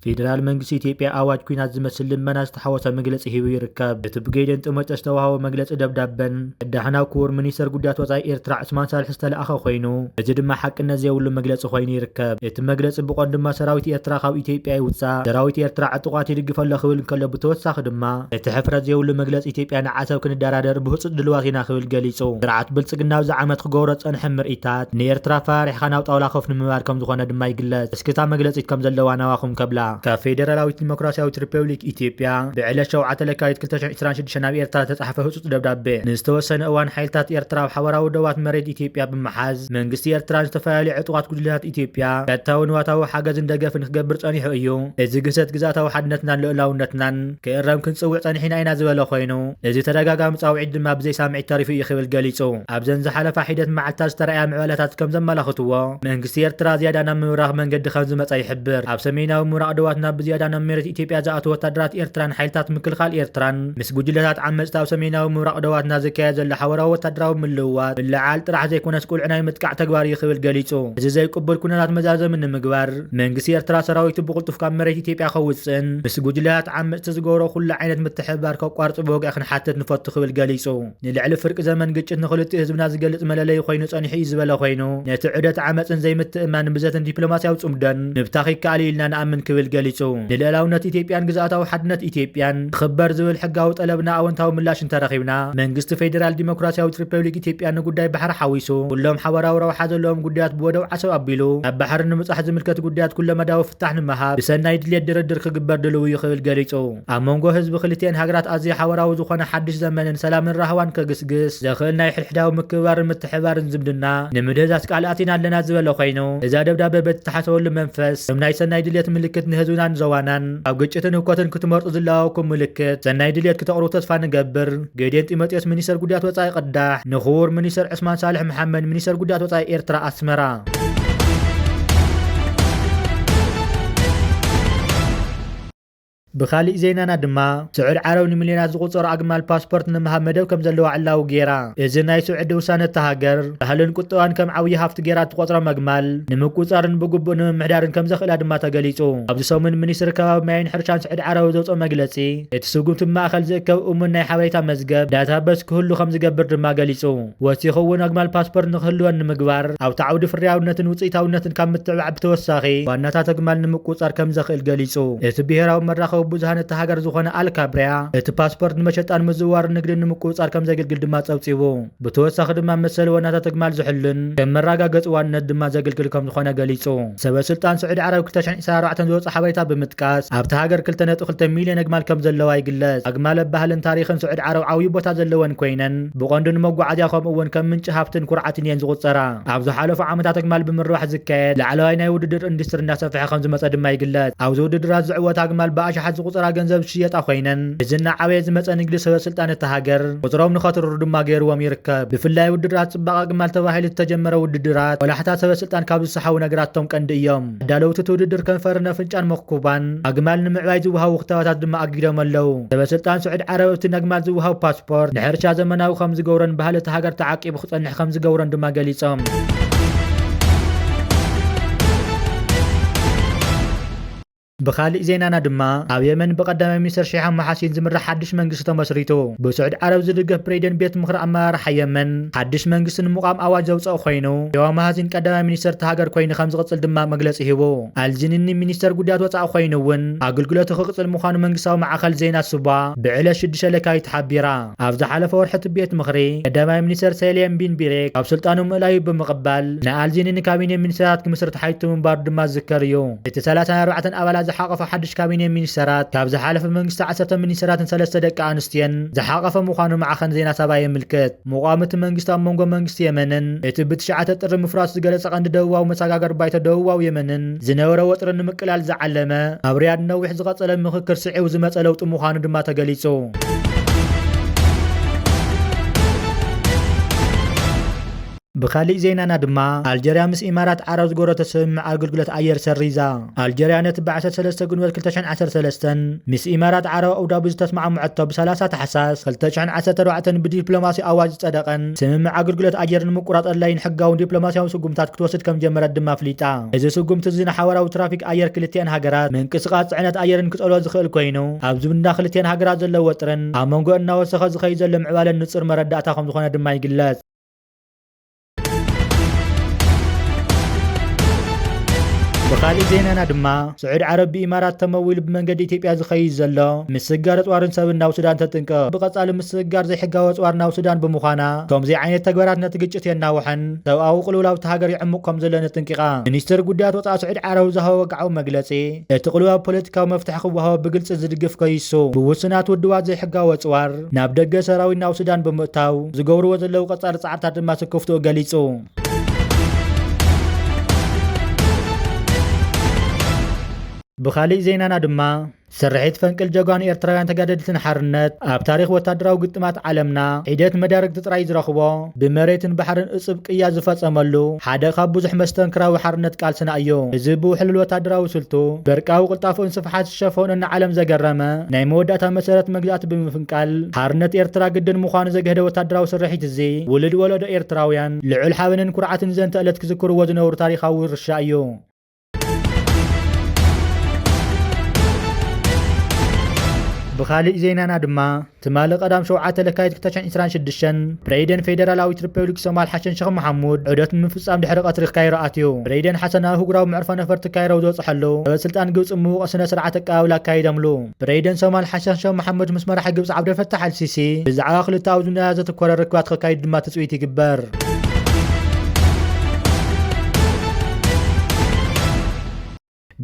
ፌደራል መንግስቲ ኢትዮጵያ ኣዋጅ ኲናት ዝመስል ልመና ዝተሓወሰ መግለጺ ሂቡ ይርከብ። እቲ ብጌዴን ጢሞቴዎስ ዝተዋህቦ መግለጺ ደብዳበን ቅዳሕናው ክቡር ሚኒስተር ጉዳያት ወጻኢ ኤርትራ ዑስማን ሳልሕ ዝተለኣኸ ኮይኑ፣ እዚ ድማ ሓቅነት ዘይብሉ መግለጺ ኮይኑ ይርከብ። እቲ መግለጺ ብቐንዱ ድማ ሰራዊት ኤርትራ ካብ ኢትዮጵያ ይውጻእ፣ ሰራዊት ኤርትራ ዕጡቓት ይድግፍ ኣሎ ክብል እንከሎ፣ ብተወሳኺ ድማ እቲ ሕፍረት ዘይብሉ መግለጺ ኢትዮጵያ ንዓሰብ ክንደራደር ብህጹጽ ድልዋት ኢና ክብል ገሊጹ። ስርዓት ብልጽግና ኣብዚ ዓመት ክገብሮ ዝጸንሐ ምርኢታት ንኤርትራ ፈራሪሕካ ናብ ጣውላ ኮፍ ንምባል ከም ዝኾነ ድማ ይግለጽ። እስክታ መግለጺት ከም ዘለዋ ናባኹም ከብላ። ካብ ፌደራላዊት ዲሞክራሲያዊት ሪፐብሊክ ኢትዮጵያ ብዕለት ሸውዓተ ለካቲት ክልተ ሽሕን ዕስራን ሽዱሽተን ናብ ኤርትራ ዝተጻሕፈ ህጹጽ ደብዳቤ። ንዝተወሰነ እዋን ሓይልታት ኤርትራ ኣብ ሓበራዊ ዶባት መሬት ኢትዮጵያ ብምሓዝ፣ መንግስቲ ኤርትራን ዝተፈላለዩ ዕጡቓት ጉጅለታት ኢትዮጵያ ቀጥታዊ ንዋታዊ ሓገዝን ደገፍን ክገብር ጸኒሑ እዩ። እዚ ግህሰት ግዝኣታዊ ሓድነትናን ልኡላውነትናን ክእረም ክንጽውዕ ጸኒሕና ኢና ዝበለ ኮይኑ፣ እዚ ተደጋጋሚ ጻውዒት ድማ ብዘይ ሳምዒት ተሪፉ እዩ ክብል ገሊጹ። ኣብዘን ዝሓለፋ ሒደት መዓልታት ዝተረኣያ ምዕባለታት ከም ዘመላኽትዎ፣ መንግስቲ ኤርትራ ዝያዳ ናብ ምብራቕ መንገዲ ከም ዝመጸ ይሕብር። ኣብ ሰሜናዊ ምብራቕ ዶባትና ብዝያዳ ናብ መሬት ኢትዮጵያ ዝኣተዉ ወታደራት ኤርትራን ሓይልታት ምክልኻል ኤርትራን ምስ ጉጅለታት ዓመጽቲ ኣብ ሰሜናዊ ምብራቕ ዶባትና ዝካየድ ዘሎ ሓበራዊ ወታደራዊ ምልውዋጥ ምልዓል ጥራሕ ዘይኮነስ፣ ቁልዒ ናይ ምጥቃዕ ተግባር እዩ ክብል ገሊጹ። እዚ ዘይቅቡል ኩነታት መዛዘሚ ንምግባር፣ መንግስቲ ኤርትራ ሰራዊቱ ብቕልጡፍ ካብ መሬት ኢትዮጵያ ከውጽእን ምስ ጉጅለታት ዓመጽቲ ዝገብሮ ኩሉ ዓይነት ምትሕብባር ከቋርጽ ብወግዒ ክንሓትት ንፈቱ ክብል ገሊጹ። ንልዕሊ ፍርቂ ዘመን ግጭት ንኽልቲኡ ህዝብና ዝገልጽ መለለዪ ኮይኑ ጸኒሑ እዩ ዝበለ ኮይኑ፣ ነቲ ዑደት ዓመጽን ዘይምትእማን ብዘተን ዲፕሎማስያዊ ጽምዶን ምብታኽ ይከኣል እዩ ኢልና ንኣምን ክብል ገሊጹ። ንልኡላውነት ኢትዮጵያን ግዝኣታዊ ሓድነት ኢትዮጵያን ክኽበር ዝብል ሕጋዊ ጠለብና ኣወንታዊ ምላሽ እንተረኺብና፣ መንግስቲ ፌደራል ዲሞክራሲያዊት ሪፐብሊክ ኢትዮጵያ ንጉዳይ ባሕሪ ሓዊሱ ኩሎም ሓበራዊ ረብሓ ዘለዎም ጉዳያት ብወደብ ዓሰብ ኣቢሉ ናብ ባሕሪ ንምብጻሕ ዝምልከት ጉዳያት ኩለመዳያዊ ፍታሕ ንምሃብ ብሰናይ ድልየት ድርድር ክግበር ድልው እዩ ክብል ገሊጹ። ኣብ መንጎ ህዝቢ ክልቲኤን ሃገራት ኣዝዩ ሓበራዊ ዝኾነ ሓድሽ ዘመንን ሰላምን ራህዋን ከግስግስ ዘኽእል ናይ ሕድሕዳዊ ምክብባርን ምትሕብባርን ዝምድና ንምህናጽ ቃል ኣቲና ኣለና ዝበለ ኮይኑ፣ እዛ ደብዳበ በቲ ተሓሰበሉ መንፈስ ከም ናይ ሰናይ ድልየት ምልክት ንህዝብናን ዞባናን ካብ ግጭትን ህውከትን ክትመርጹ ዝለዋወኩም ምልክት ሰናይ ድልየት ክተቕርቡ ተስፋ ንገብር። ጌዴን ጢሞቴዎስ ሚኒስተር ጉዳያት ወጻኢ ቅዳሕ ንክቡር ሚኒስተር ዑስማን ሳልሕ መሓመድ ሚኒስተር ጉዳያት ወጻኢ ኤርትራ ኣስመራ። ብኻሊእ ዜናና ድማ፣ ስዑድ ዓረብ ንሚልዮናት ዝቑጸሩ ኣግማል ፓስፖርት ንምሃብ መደብ ከም ዘለዋ ዕላዊ ገይራ። እዚ ናይ ስዑድ ውሳነ፣ እታ ሃገር ባህልን ቁጠባን ከም ዓብዪ ሃፍቲ ገይራ እትቖጽሮም ኣግማል ንምቁጻርን ብግቡእ ንምምሕዳርን ከም ዘኽእላ ድማ ተገሊጹ። ኣብዚ ሰሙን ሚኒስትሪ ከባቢ ማይን ሕርሻን ስዑድ ዓረብ ዘውፅኦ መግለጺ፣ እቲ ስጉምቲ ማእኸል ዝእከብ እሙን ናይ ሓበሬታ መዝገብ፣ ዳታበስ፣ ክህሉ ከም ዝገብር ድማ ገሊጹ። ወሲኹ እውን ኣግማል ፓስፖርት ንክህልወን ንምግባር፣ ኣብቲ ዓውዲ ፍርያውነትን ውፅኢታውነትን ካብ ምትዕባዕ ብተወሳኺ፣ ዋናታት ኣግማል ንምቁፃር ከም ዘኽእል ገሊጹ። እቲ ብሄራዊ መራኸቢ ብዙሃን እታ ሃገር ዝኾነ ኣልካብሪያ፣ እቲ ፓስፖርት ንመሸጣን ምዝውዋርን ንግድን ንምቁፅፃር ከም ዘገልግል ድማ ጸብጺቡ። ብተወሳኺ ድማ መሰል ዋናታት ኣግማል ዝሕሉን ከም መረጋገጺ ዋንነት ድማ ዘገልግል ከም ዝኾነ ገሊጹ። ሰበ ስልጣን ስዑዲ ዓረብ ክልተ ሽሕን ዕስራን ኣርባዕተን ዝወጸ ሓበሬታ ብምጥቃስ፣ ኣብቲ ሃገር ክልተ ነጥቢ ክልተ ሚልዮን ኣግማል ከም ዘለዋ ይግለጽ። ኣግማል ኣብ ባህልን ታሪኽን ስዑዲ ዓረብ ዓብዪ ቦታ ዘለወን ኮይነን፣ ብቐንዱ ንመጓዓዝያ ከምኡ እውን ከም ምንጪ ሃብትን ኩርዓትን እየን ዝቑጸራ። ኣብ ዝሓለፉ ዓመታት ኣግማል ብምርባሕ ዝካየድ ላዕለዋይ ናይ ውድድር ኢንዱስትሪ እናሰፍሐ ከም ዝመጸ ድማ ይግለጽ። ኣብዚ ውድድራት ዝዕወታ ኣግማል ብኣሽሓት ዝቑጸራ ገንዘብ ዝሽየጣ ኮይነን፣ እዚ እናዓበየ ዝመጸ ንግዲ ሰበ ስልጣን እታ ሃገር ቁጽሮም ንኸትርሩ ድማ ገይርዎም ይርከብ። ብፍላይ ውድድራት ጽባቐ ኣግማል ተባሂሉ ዝተጀመረ ውድድራት ቆላሕታ ሰበ ስልጣን ካብ ዝሰሓቡ ነገራት እቶም ቀንዲ እዮም። ኣዳለውቲ እቲ ውድድር ከም ፈርን ኣፍንጫን መኩባን ኣግማል ንምዕባይ ዝወሃቡ ክታበታት ድማ ኣጊዶም ኣለዉ። ሰበ ስልጣን ስዑድ ዓረብ ኣብቲ ነግማል ዝወሃቡ ፓስፖርት ንሕርሻ ዘመናዊ ከም ዝገብሮን ባህሊ እታ ሃገር ተዓቂቡ ክጸንሕ ከም ዝገብሮን ድማ ገሊጾም። ብኻሊእ ዜናና ድማ፣ ኣብ የመን ብቀዳማይ ሚኒስተር ሼሕ መሓሲን ዝምራሕ ሓድሽ መንግስቲ ተመስሪቱ። ብስዑድ ዓረብ ዝድገፍ ፕሬዚደንት ቤት ምኽሪ ኣመራርሓ የመን ሓድሽ መንግስቲ ንምቋም ኣዋጅ ዘውፀአ ኮይኑ፣ ሼሕ መሓሲን ቀዳማይ ሚኒስተር እታ ሃገር ኮይኑ ከም ዝቕፅል ድማ መግለፂ ሂቡ። ኣልዚኒኒ ሚኒስተር ጉዳያት ወፃኢ ኮይኑ እውን ኣገልግሎቱ ክቕፅል ምዃኑ መንግስታዊ ማዕኸል ዜና ሱባ ብዕለት ሽዱሽተ ለካቲት ሓቢራ። ኣብ ዝሓለፈ ወርሒ እቲ ቤት ምኽሪ ቀዳማይ ሚኒስተር ሰሌም ቢን ቢሬክ ካብ ስልጣኑ ምእላዩ ብምቕባል፣ ንኣልዚኒኒ ካቢኔ ሚኒስተራት ክምስርት ሓቲቱ ምንባሩ ድማ ዝዝከር እዩ። እቲ ሰላሳን ኣርባዕተን ኣባላት ዝሓቐፈ ሓድሽ ካቢኔ ሚኒስተራት፣ ካብ ዝሓለፈ መንግስቲ ዓሰርተ ሚኒስተራትን ሰለስተ ደቂ ኣንስትዮን ዝሓቐፈ ምዃኑ ማዕኸን ዜና ሳባ የምልክት። ምቋም እቲ መንግስቲ ኣብ መንጎ መንግስቲ የመንን እቲ ብትሽዓተ ጥሪ ምፍራሱ ዝገለጸ ቀንዲ ደቡባዊ መሰጋገሪ ባይቶ ደቡባዊ የመንን ዝነበረ ወጥሪ ንምቅላል ዝዓለመ፣ ኣብ ሪያድ ነዊሕ ዝቐጸለ ምኽክር ስዒቡ ዝመጸ ለውጢ ምዃኑ ድማ ተገሊጹ። ብኻሊእ ዜናና ድማ፣ ኣልጀርያ ምስ ኢማራት ዓረብ ዝገበረቶ ስምምዕ ኣገልግሎት ኣየር ሰሪዛ። ኣልጀርያ ነቲ ብዓሰርተ ሰለስተ ግንቦት ክልተ ሽሕን ዓሰርተ ሰለስተን ምስ ኢማራት ዓረብ ኣቡዳቢ ዝተስማዕምዐቶ ብሰላሳ ታሕሳስ ክልተ ሽሕን ዓሰርተ ኣርባዕተን ብዲፕሎማሲ ኣዋጅ ዝጸደቐን ስምምዕ ኣገልግሎት ኣየር ንምቁራጽ ኣድላይን ሕጋውን ዲፕሎማሲያውን ስጉምታት ክትወስድ ከም ጀመረት ድማ ኣፍሊጣ። እዚ ስጉምቲ እዚ ንሓዋራዊ ትራፊክ ኣየር ክልቲኣን ሃገራት ምንቅስቓስ ጽዕነት ኣየርን ክጸልዎ ዝኽእል ኮይኑ፣ ኣብ ዝምድና ክልቲኣን ሃገራት ዘሎ ወጥርን ኣብ መንጎ እናወሰኸ ዝኸይድ ዘሎ ምዕባለን ንጹር መረዳእታ ከም ዝኾነ ድማ ይግለጽ። ብኻሊእ ዜናና ድማ፣ ስዑድ ዓረብ ብኢማራት ተመዊሉ ብመንገዲ ኢትዮጵያ ዝኸይድ ዘሎ ምስግጋር ኣጽዋርን ሰብን ናብ ሱዳን ተጥንቅቕ። ብቐጻሊ ምስግጋር ዘይሕጋዊ ኣጽዋር ናብ ሱዳን ብምዃና፣ ከምዚ ዓይነት ተግባራት ነቲ ግጭት የናውሕን ሰብኣዊ ቅልውላው ኣብቲ ሃገር የዕምቕ ከም ዘሎ ነጥንቂቓ። ሚኒስትር ጉዳያት ወጻኢ ስዑድ ዓረብ ዝሃቦ ወግዓዊ መግለጺ፣ እቲ ቅልውላው ፖለቲካዊ መፍትሒ ክወሃቦ ብግልጺ ዝድግፍ ከይሱ፣ ብውሱናት ውድባት ዘይሕጋዊ ኣጽዋር ናብ ደገ ሰራዊት ናብ ሱዳን ብምእታው ዝገብርዎ ዘለዉ ቀጻሊ ጻዕርታት ድማ ስክፍትኡ ገሊጹ። ብኻሊእ ዜናና ድማ፣ ስርሒት ፈንቅል ጀጋኑ ኤርትራውያን ተጋደልትን ሓርነት ኣብ ታሪኽ ወታደራዊ ግጥማት ዓለምና ሒደት መዳርግቲ ጥራይ ዝረኽቦ፣ ብመሬትን ባሕርን እጹብ ቅያ ዝፈጸመሉ ሓደ ካብ ብዙሕ መስተንክራዊ ሓርነት ቃልስና እዩ። እዚ ብውሕሉል ወታደራዊ ስልቱ፣ በርቃዊ ቅልጣፎን ስፍሓት ዝሸፈኖን ንዓለም ዘገረመ ናይ መወዳእታ መሰረት መግዛእቲ ብምፍንቃል፣ ሓርነት ኤርትራ ግድን ምዃኑ ዘግህደ ወታደራዊ ስርሒት እዚ፣ ውሉድ ወለዶ ኤርትራውያን ልዑል ሓበንን ኩርዓትን ዘንተ ዕለት ክዝክርዎ ዝነበሩ ታሪኻዊ ውርሻ እዩ። ብኻሊእ ዜናና ድማ፣ ትማሊ ቀዳም ሸውዓተ ለካቲት ክልተ ሽሕን ዕስራን ሽዱሽተን፣ ፕሬዚደንት ፌደራላዊት ሪፐብሊክ ሶማል ሓሰን ሸኽ መሓሙድ ዑደት ንምፍጻም ድሕሪ ቀትሪ ካይሮ ኣትዩ። ፕሬዚደንት ሓሰን ኣብ ኣህጉራዊ መዕርፎ ነፈርቲ ካይሮ ዝበጽሐሉ፣ ሰበ ስልጣን ግብጺ ምዉቕ ስነ ስርዓት ኣቀባብላ ኣካይደምሉ። ፕሬዚደንት ሶማል ሓሰን ሸኽ መሓሙድ ምስ መራሒ ግብጺ ዓብደልፈታሕ ኣልሲሲ ብዛዕባ ክልተኣዊ ዝምድና ዘተኮረ ርክባት ክካይዱ ድማ ትጽቢት ይግበር።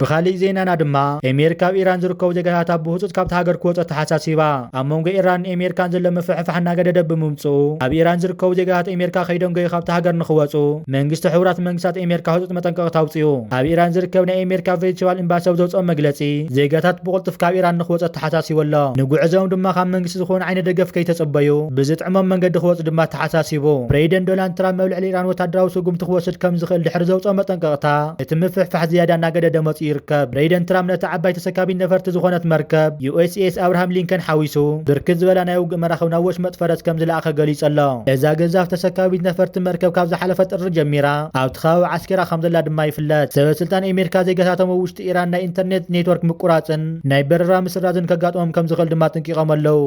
ብኻሊእ ዜናና ድማ፣ ኣሜሪካ ኣብ ኢራን ዝርከቡ ዜጋታታ ብህጹጽ ካብታ ሃገር ክወጹ ኣተሓሳሲባ። ኣብ መንጎ ኢራንን ኣሜሪካን ዘሎ ምፍሕፋሕ እናገደደ ብምምጽኡ፣ ኣብ ኢራን ዝርከቡ ዜጋታት ኣሜሪካ ከይደንገዩ ካብታ ሃገር ንኽወጹ መንግስቲ ሕቡራት መንግስታት ኣሜሪካ ህጹጽ መጠንቀቕታ ኣውጺኡ። ኣብ ኢራን ዝርከብ ናይ ኣሜሪካ ቨርቹዋል ኤምባሲ ኣብ ዘውጽኦ መግለጺ፣ ዜጋታት ብቕልጡፍ ካብ ኢራን ንኽወጹ ኣተሓሳሲቡ ኣሎ። ንጉዕዞኦም ድማ ካብ መንግስቲ ዝኾነ ዓይነት ደገፍ ከይተጸበዩ፣ ብዝጥዕሞም መንገዲ ክወጹ ድማ ኣተሓሳሲቡ። ፕሬዚደንት ዶናልድ ትራምፕ ኣብ ልዕሊ ኢራን ወታደራዊ ስጉምቲ ክወስድ ከም ዝኽእል ድሕሪ ዘውጽኦ መጠንቀቕታ፣ እቲ ምፍሕፋሕ ዝያዳ እናገደደ መጺኡ ይርከብ። ፕሬዚደንት ትራምፕ ነታ ዓባይ ተሰካቢት ነፈርቲ ዝኾነት መርከብ ዩ ኤስ ኤስ ኣብርሃም ሊንከን ሓዊሱ፣ ብርክት ዝበላ ናይ ውግእ መራኽብ ናብ ወሽመጥ ፈረስ ከም ዝለኣኸ ገሊጹ ኣሎ። እዛ ገዛፍ ተሰካቢት ነፈርቲ መርከብ ካብ ዝሓለፈ ጥሪ ጀሚራ ኣብቲ ከባቢ ዓስኪራ ከም ዘላ ድማ ይፍለጥ። ሰበ ስልጣን ኣሜሪካ ዜጋታቶም ኣብ ውሽጢ ኢራን ናይ ኢንተርኔት ኔትወርክ ምቁራጽን ናይ በረራ ምስራዝን ከጋጥሞም ከም ዝኽእል ድማ ኣጥንቂቖም ኣለዉ።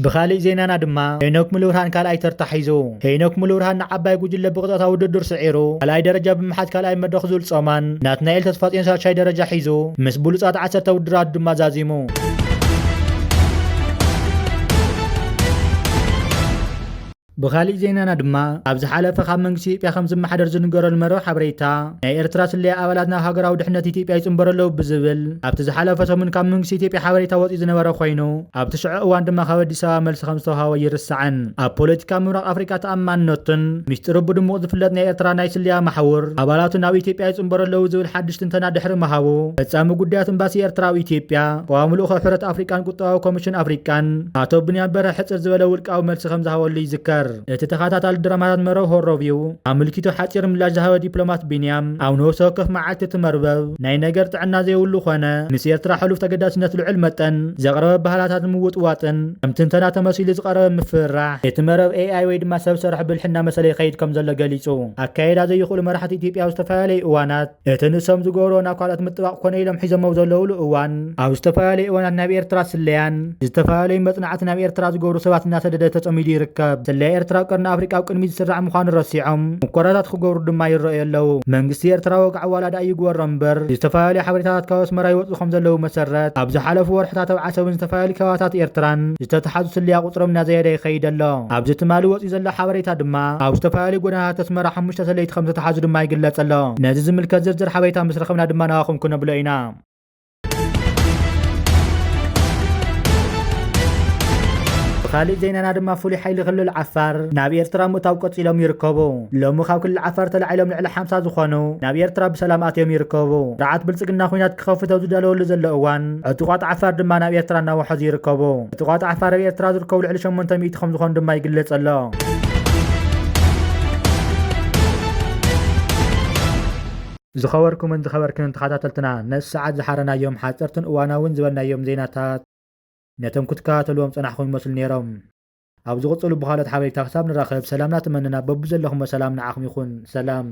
ብኻሊእ ዜናና ድማ፣ ሄኖክ ሙሉብርሃን ካልኣይ ተርታ ሒዙ። ሄኖክ ሙሉብርሃን ንዓባይ ጉጅለ ብቕጥታ ውድድር ስዒሩ፣ ካልኣይ ደረጃ ብምሓዝ ካልኣይ መድረኽ ዝብል ጾማን፣ ናትናኤል ተስፋጽዮን ሳልሻይ ደረጃ ሒዙ፣ ምስ ብሉጻት ዓሰርተ ውድድራት ድማ ዛዚሙ። ብኻሊእ ዜናና ድማ፣ ኣብ ዝሓለፈ ካብ መንግስቲ ኢትዮጵያ ከም ዝመሓደር ዝንገረሉ መርበብ ሓበሬታ፣ ናይ ኤርትራ ስለያ ኣባላት ናብ ሃገራዊ ድሕነት ኢትዮጵያ ይጽንበሩ ኣለዉ ብዝብል፣ ኣብቲ ዝሓለፈ ሰሙን ካብ መንግስቲ ኢትዮጵያ ሓበሬታ ወጺኡ ዝነበረ ኮይኑ፣ ኣብቲ ሽዑ እዋን ድማ ካብ ኣዲስ ኣበባ መልሲ ከም ዝተውሃቦ ይርስዓን። ኣብ ፖለቲካ ምብራቕ ኣፍሪቃ ተኣማንነቱን ሚስጥሩ ብድሙቕ ዝፍለጥ ናይ ኤርትራ ናይ ስለያ ማሕውር፣ ኣባላቱ ናብ ኢትዮጵያ ይጽንበሩ ኣለዉ ዝብል ሓድሽ ትንተና ድሕሪ ምሃቡ፣ ፈጻሚ ጉዳያት ኤምባሲ ኤርትራ ኣብ ኢትዮጵያ፣ ቀዋሚ ልኡኽ ሕብረት ኣፍሪቃን ቁጠባዊ ኮሚሽን ኣፍሪቃን፣ ኣቶ ብንያም በርሀ ሕጽር ዝበለ ውልቃዊ መልሲ ከም ዝሃበሉ ይዝከር። እቲ ተኸታታሊ ድራማታት መርበብ ሆሮቪው ኣመልኪቱ ሓጺር ምላሽ ዝሃበ ዲፕሎማት ቢንያም፣ ኣብ ነፍሲ ወከፍ መዓልቲ እቲ መርበብ ናይ ነገር ጥዕና ዘይብሉ ኮነ፣ ምስ ኤርትራ ሕሉፍ ተገዳስነት ልዑል መጠን ዘቕረበ ባህላታት ምውጥዋጥን፣ ከም ትንተና ተመሲሉ ዝቐረበ ምፍርራሕ፣ እቲ መርበብ ኤ ኣይ ወይ ድማ ሰብ ሰርሖ ብልሒ እናመሰለ ይኸይድ ከም ዘሎ ገሊጹ። ኣካይዳ ዘይኽእሉ መራሕቲ ኢትዮጵያ ኣብ ዝተፈላለዩ እዋናት፣ እቲ ንሶም ዝገብርዎ ናብ ካልኦት ምጥባቕ ኮነ ኢሎም ሒዞሞ ዘለውሉ እዋን፣ ኣብ ዝተፈላለዩ እዋናት ናብ ኤርትራ ስለያን ዝተፈላለዩ መጽናዕቲ ናብ ኤርትራ ዝገብሩ ሰባት እናሰደደ ተጸሚዱ ይርከብ። ስለያ ኤርትራ ኣብ ቀርኒ ኣፍሪቃ ኣብ ቅድሚት ዝስራዕ ምዃኑ ረሲዖም፣ ሙከራታት ክገብሩ ድማ ይረኣዩ ኣለዉ። መንግስቲ ኤርትራ ወግዓዊ ዋላ ደኣ ይግበሮ እምበር፣ ዝተፈላለዩ ሓበሬታታት ካብ ኣስመራ ይወጽኡ ከም ዘለዉ መሰረት፣ ኣብ ዝሓለፉ ወርሕታት ኣብ ዓሰብን ዝተፈላለዩ ከባቢታት ኤርትራን ዝተተሓዙ ስለያ ቁጽሮም እናዘየደ ይኸይድ ኣሎ። ኣብዚ ትማሊ ወጺኡ ዘሎ ሓበሬታ ድማ፣ ኣብ ዝተፈላለዩ ጎደናታት ኣስመራ ሓሙሽተ ሰለይቲ ከም ዝተተሓዙ ድማ ይግለጽ ኣሎ። ነዚ ዝምልከት ዝርዝር ሓበሬታ ምስ ረኸብና ድማ ናባኹም ክነብሎ ኢና። ብኻሊእ ዜናና ድማ ፍሉይ ሓይሊ ክልል ዓፋር ናብ ኤርትራ ምእታው ቀጺሎም ይርከቡ። ሎሚ ካብ ክልል ዓፋር ተላዒሎም ልዕሊ ሓምሳ ዝኾኑ ናብ ኤርትራ ብሰላም ኣትዮም ይርከቡ። ስርዓት ብልጽግና ኩናት ክኸፍት ኣብ ዝዳለወሉ ዘሎ እዋን ዕጡቋት ዓፋር ድማ ናብ ኤርትራ እናወሐዙ ይርከቡ። ዕጡቋት ዓፋር ኣብ ኤርትራ ዝርከቡ ልዕሊ ሸሞንተ ሚእቲ ከም ዝኾኑ ድማ ይግለጽ ኣሎ። ዝኸበርኩምን ዝኸበርክን ተኸታተልትና ነዚ ሰዓት ዝሓረናዮም ሓፀርትን እዋናውን ዝበልናዮም ዜናታት ነቶም ክትከታተልዎም ጸናሕኩም ይመስሉ ነይሮም። ኣብ ዝቕጽሉ ብኻልኦት ሓበሬታ ክሳብ ንራኸብ ሰላምና ትመንና በብዘለኹሞ ሰላም ንዓኹም ይኹን። ሰላም።